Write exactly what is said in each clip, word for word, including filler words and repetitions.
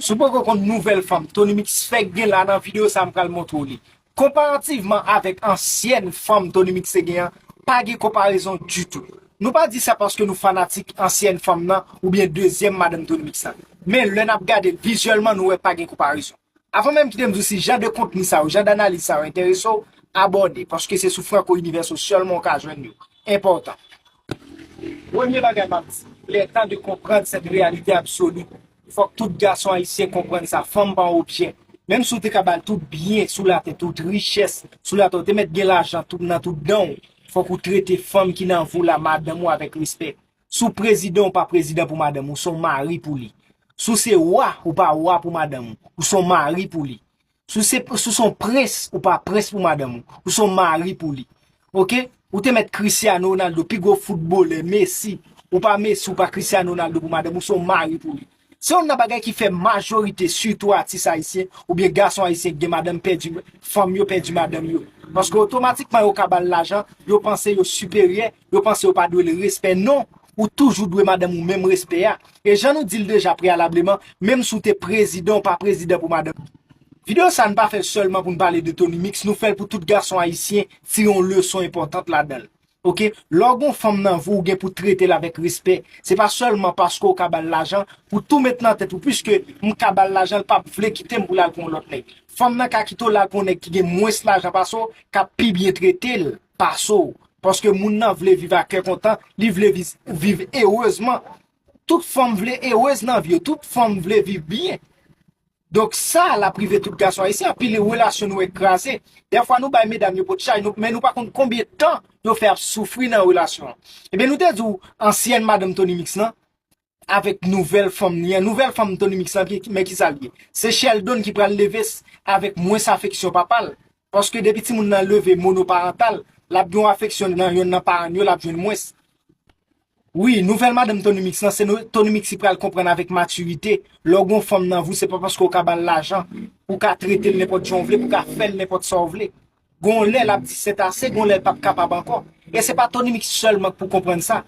Si w poko konn nouvèl fanm Tony Mix fèk gen la, nan videyo sa a m pral montre w li. Konparativman avèk ansyèn fanm Tony Mix te gen an, pa gen konparezon ditou. Nou pa di sa paske nou fanatik ansyèn fanm nan oubyen dezyèm madanm Tony Mix lan. Men lè n ap gade l vizyèlman, nou wè pa gen konparezon. Avan menm kite m di w si jan de kontni sa yo, jan de analiz sa yo enterese w, abòne, paske se sou Franco Universo sèlman w ka jwenn yo. Enpòtan. Premye bagay m ap di, il est temps de comprendre cette réalité absolue. Fòk tout gason ayisyen konprann sa, fanm pa yon objè. Menm si w te ka ba l tout byen sou latè, tout richès sou latè, w te mèt gen lajan tout nan tout dan w, fòk ou trete fanm ki nan vi w la, madanm ou, avèk respè. Si w prezidan, ou pa prezidan pou madanm ou, ou se yon mari pou li. Si w se wa, ou pa wa pou madanm ou, ou se yon mari pou li. Si w se, si w se yon prens, ou pa prens pou madanm ou, ou se yon mari pou li. Oke? Ou te mèt Cristiano Ronaldo, pi gwo foutbolè, Messi. Ou pa Messi, ou pa Cristiano Ronaldo pou madanm ou, se yon mari pou li. Se youn nan bagay ki fè majorite, sitou atis ayisyen, oubyen gason ayisyen ki gen madanm pèdi, fanm yo pèdi madanm yo. Paske otomatikman yo ka ba l lajan, yo panse yo siperyè, yo panse yo pa dwe l respè. Non, ou toujou dwe madanm ou menm respè a. E jan nou di l deja preyalableman, menm si w te prezidan, ou pa prezidan pou madanm. Videyo sa a, n pa fè l sèlman pou n pale de Tony Mix, nou fè l pou tout gason ayisyen tire yon leson enpòtant ladan l. Oke? Lè w gen yon fanm nan vi w, ou gen pou trete l avèk respè. Se pa sèlman paske w ka ba l lajan pou tou met nan tèt ou, piske m ka ba l lajan, l p ap vle kite m pou l al pou yon lòt nèg. Fanm nan ka kite w, l al pou yon nèg ki gen mwens lajan pase w, k ap pi byen trete l pase w. Paske moun nan vle viv a kè kontan, li vle vi-, viv erezman. Tout fanm vle erez nan vi yo, tout fanm vle viv byen. Donk sa, l ap rive tout gason ayisyen, anpil relasyon nou wè k kraze. Dèfwa nou bay medam yo potchay, nou, men nou pa konn konbyen tan yo fè ap soufri nan relasyon an. Ebyen, nou te di w, ansyèn madanm Tony Mix lan, avèk nouvèl fanm li an, nouvèl fanm Tony Mix lan, ki, men ki sa l ye? Se Sheldon ki pral leve s-, avèk mwens afeksyon papa l. Paske depi timoun nan leve monoparantal, l ap gen yon afeksyon nan yonn nan paran l yo, l ap jwenn mwens. Wi, nouvèl madanm Tony Mix lan, se nou, Tony Mix ki pral konprann avèk matirite. Lè w gen yon fanm nan vi w, se pa paske w ka ba l lajan, pou w ka trete l nenpòt jan w vle, pou w ka fè l nenpòt sa w vle. Gon lè l ap di sètase, gon lè l p ap kapab ankò. E se pa Tony Mix sèlman k pou konprann sa.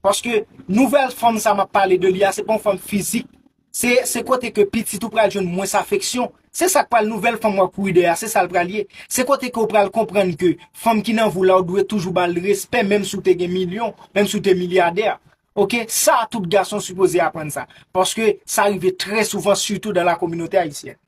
Paske nouvèl fanm sa m ap pale de li a, se pa yon fanm fizik. Se, se kote ke pitit ou pral jwenn mwens afeksyon. Se sa k pral nouvèl fanm w ap kouri dèyè a, se sa l pral ye. Se kote ke w pral konprann ke fanm ki nan vi w la, ou dwe toujou ba l respè, menm si w te gen milyon, menm si w te milyadè. Oke? Sa, tout gason sipoze aprann sa. Paske sa rive trè souvan, sitou dans la communauté haïtienne.